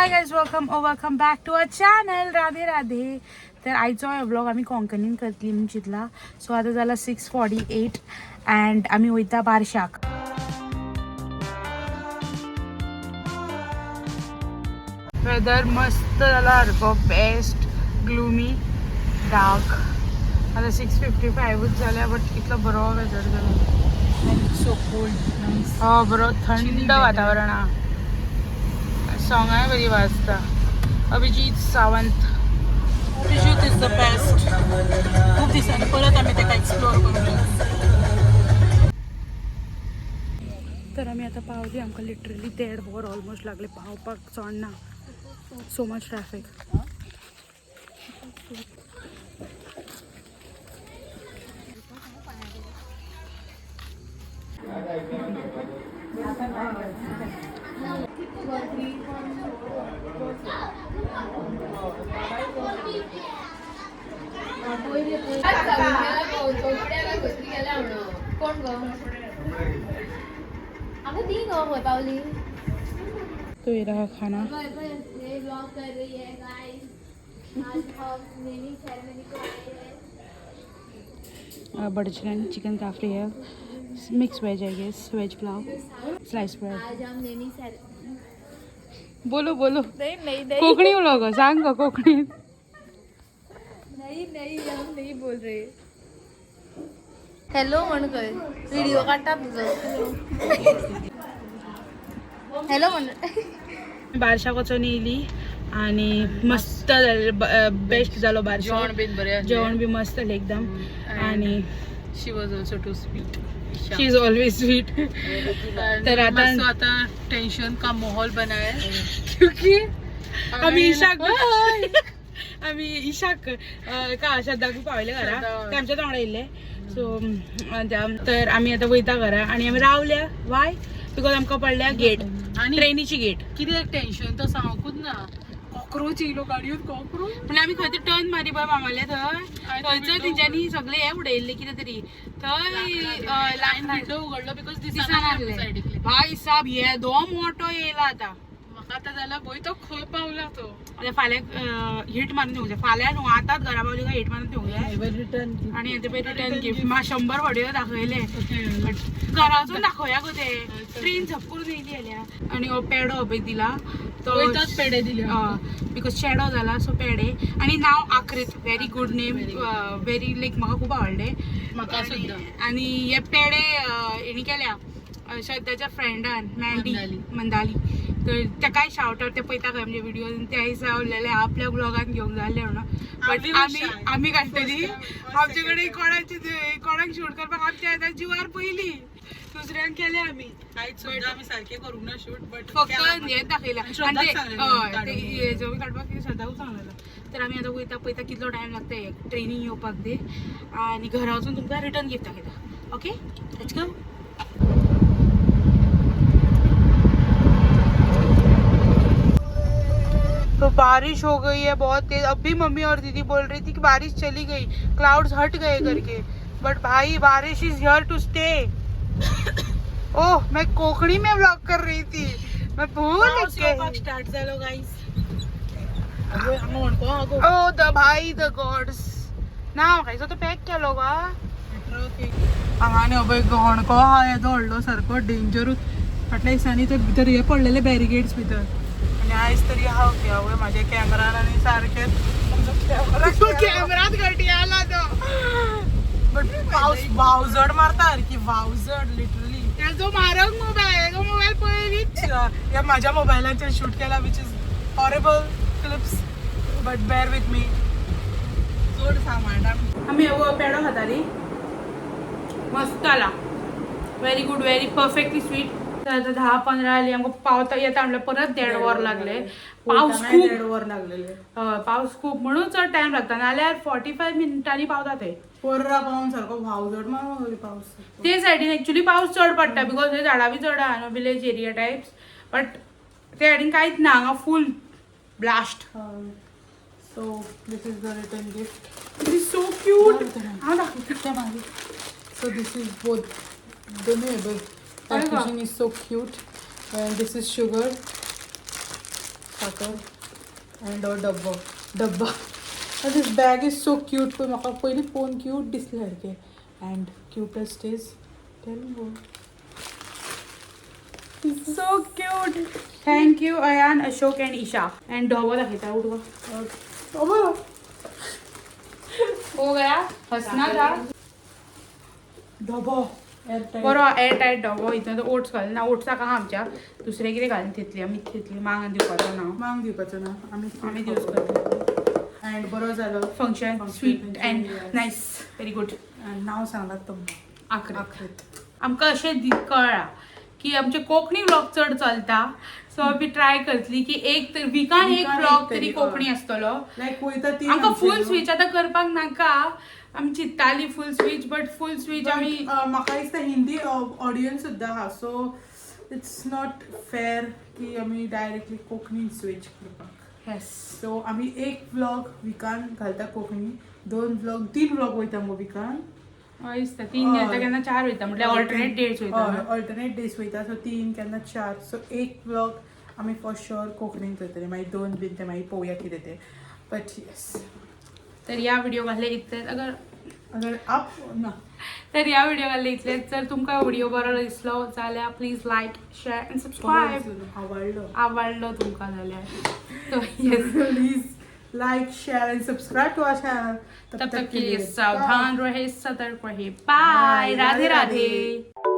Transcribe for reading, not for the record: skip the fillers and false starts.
Hi guys, welcome or welcome back to our channel. Radhe Radhe. तर आयचो हो vlog आमी कोंकणीन करतली म्हूण चिंतला. सो आतां जाला 6:48 अँड आमी वयता बारशाक. वेदर मस्त जाला सारको बेस्ट, ग्लुमी, डार्क. आतां 6:55ूच जाल्या, बट इतलो बरो वेदर जाला. So cold, nice. हो, बरो थंड वातावरण आहा. सोंगाय बरी वाजता. Abhijeet Sawant. Abhijeet is the best. खूप दिसांनी परत आमी ताका एक्सप्लोर करूंक. तर आमी आतां पावली. आमकां लिटरली देड वर ऑलमोस्ट लागले पावपाक चोडना. So much traffic. कोण गो? अगं ती गो खंय पावली? तो ये रहा खाना. पळय पळय, हे ब्लॉग कर रही है. गाइस, आज हम नेमिंग सेरेमनी को आए हैं. बटर चिकन, चिकन काफरी है, mix veg I guess, veg pulao, slice bread. आज हम नेमिंग सेरेमनी बोलो बोलो. नहीं नहीं नहीं. कोकणी व्लॉग सांग गो कोकणी. नहीं नहीं, हम नहीं बोल रहे. हॅलो म्हण खंय, व्हिडिओ काडटा तुजो. हॅलो म्हण. बारशाक वचून येयली आणि मस्त जालें, बेस्ट जालो बारशो. जेवण बीन बरें आसलें. जेवण बी मस्त जालें एकदम. आणि she was also too sweet. She is always sweet. तर आता- आता आता टेंशन का माहौल बना है क्योंकि आम्ही इशाक, आम्ही इशाक का श्रद्धाक बी पावयले घरा. श्रद्धा. ते आमच्याच वांगडा येयल्ले. सो तर आमी आतां वयता घरा आणि आमी रावल्या. वाय? Because आमकां पडल्या गेट आणि ट्रेनीची गेट. कितें टेन्शन तो सांगूच ना. कॉक्रोच येयलो गाडयेन, कॉक्रोच. म्हणजे आमी खंय तरी टर्न मारी पळय मामाले थंय, थंयसर तेंच्यांनी सगळें हें उडयल्लें कितें तरी थंय. लायन विंडो उगडलो because दिसना दिसना लागलें. सायडीकले. भाई साहब, येदो मोठो येयला आतां. म्हाका आतां जाला भंय, तो खंय पावला तो. आतां फाल्यां हिट मारून दिवंक जाय. फाल्यां न्हू, आतांच घरा पावली काय हिट मारून दिवंक जाय. आणि हेते पळय रिटर्न गिफ्ट म्हाका 100 फावटी दाखयले, बट घरा वचून दाखोवया गो. ते ट्रेन झप करून येयली जाल्यार. आणि हो पेडो पळय दिला तो. वयताच पेडे दिले. Because चेडो जाला, सो पेडे. आणि नाव Aakrit, very good name, very like म्हाका खूप आवडले. म्हाका सुद्दां. आणि हे पेडे हेणी केल्या श्रद्धाच्या फ्रेंडान, मॅन्डी. मंदाली. मंदाली. तर तेकाय शावट आउट. ते पळयता खंय आमचे व्हिडिओ. त्या दिसा उरलेले आपल्या ब्लॉगान घेवंक जाय आसलें म्हणून, बट आमी आमी हुशार. आमी काडटली. आमचे कडेन कोणाचे कोणाक शूट करपाक आमच्या येता जिवार पयली, दुसऱ्यांक केले आमी. आयज सुद्दां आमी सारकें करूंक ना शूट, बट फक्त हें दाखयला. आणि श्रद्धाक आणि ते सांगलेलं हय, काडून. ते हेजो काडपाक श्रद्धाकूच सांगलेलं. तर आमी आतां वयता, पळयता कितलो टायम लागता ट्रेनीन येवपाक ते, आनी घरा वचून तुमकां रिटर्न गिफ्ट दाखयता. Okay, let's go. तो बारिश हो गई है बहुत तेज. अभी मम्मी और दीदी बोल रही थी कि बारिश चली गई, क्लाउड्स हट गए करके, बट भाई बारिश is here to stay. ओह, मैं कोकणी में व्लॉग कर रही थी, मैं भूल पावस येवपाक गई. स्टार्ट जालो गायस. हांगा होणको आहा गो. ओ the भाई, the gods ना म्हाका तो पॅक केलो गा. हांगा न्ही पळय होणको आहा येदो व्हडलो सारको, डेंजरूच. फाटल्या दिसांनी ते भितर हे पडलेले बॅरिगेड्स भितर, आनी आयज तरी हांव वय म्हाज्या कॅमेरान आनी सारकें तू कॅमेरात घटी आला तो. बट पावस वावजड मारता सारकी, वावजड लिटरली. त्याचो मारक मोबायल, तो मोबायल पळयलीच. ह्या माझ्या मोबायलाचेर शूट केला, which is horrible clips, but bear with me. चड सांबाळटा. आमी हो पेडो खाताली, मस्त आला, very good, very perfectly sweet. तर आता 10:15 आली, आमकां पावता येता म्हणल्यार परत देड वर लागले. पावस खूप. देड वर लागलेले. हय, पावस खूप म्हणून चड टायम लागता, नाल्यार 45 मिनटांनी पावता ते. पर्रा पावन सारको वावजड मारून लागली पावस. ते सायडीन एक्चुली पावस चड पडटा because थंय झाडां बी चड आहा न्हू, विलेज एरिया टायप्स. बट ते सायडीन कांयच ना, हांगा फूल blast. So this is the return gift. It is so cute. हांव दाखयता. सो this is both, दोनूय पळय. अरे वा. Packaging is so cute. And this is sugar. साकर अँड हो डब्बो डब्बा. This bag is so cute. पळय, म्हाका पयलीं पळोवन क्यूट दिसलें सारकें. And cutest is, tell go. So cute. Thank you Ayan, Ashok and Isha. And डबो दाखयता, उठ गो. हो गया, हसना था. डबो. बरो एअर टायट डबो. हितून ओट्स घालून ना, ओट्साक आहा आमच्या दुसरें कितें घालून तितली आमी तितली मांगान दिवपाचो ना. मांग दिवपाचो ना आमी. आमी यूज करतले. अँड बरो जालो function. Function, sweet and yes. Nice, very good. And नांव सांगलात तुमकां. आक्रे. आखरीत. आमकां अशें कळ्ळां की आमचे कोंकणी व्लॉग चड चलता, सो आमी ट्राय करतली की एक तर विकान एक विकान व्लॉग एक तरी तरी, कोंकणी आसतलो. लायक वयता ती. आमकां फूल स्विच आतां करपाक नाका. आमी चिंत्ताली full switch, but full switch आमी म्हाका दिसता हिंदी ऑडियन्स सुद्दां आहा, सो it's not fair की आमी डायरेक्टली कोंकणी स्विच करपाक. येस. सो आमी एक व्लॉग विकान घालता कोंकणी, दोन व्लॉग, तीन व्लॉग वयता मुगो विकान. हय दिसता, तीन वयता, केन्ना चार वयता, म्हटल्यार ऑल्टरनेट डेट्स वयता न्हू. ऑल्टरनेट डेज वयता, सो तीन, केन्ना चार. सो एक व्लॉग आमी फॉर शुअर कोंकणीन करतले, मागीर दोन बीन ते मागीर पळोवया कितें ते, बट येस. तर ह्या व्हिडिओ घातले इतलेच अगर अगर आप ना. तर ह्या व्हिडिओ घातले इतलेच. जर तुमकां व्हिडिओ बरो दिसलो जाल्यार please like, share and subscribe. आवडलो. आवडलो तुमकां जाल्यार तो yes. Please like, share and subscribe to our channel. तब तक के लिए सावधान रहे, सतर्क रहे. बाय. Bye. Radhe Radhe Radhe. Radhe.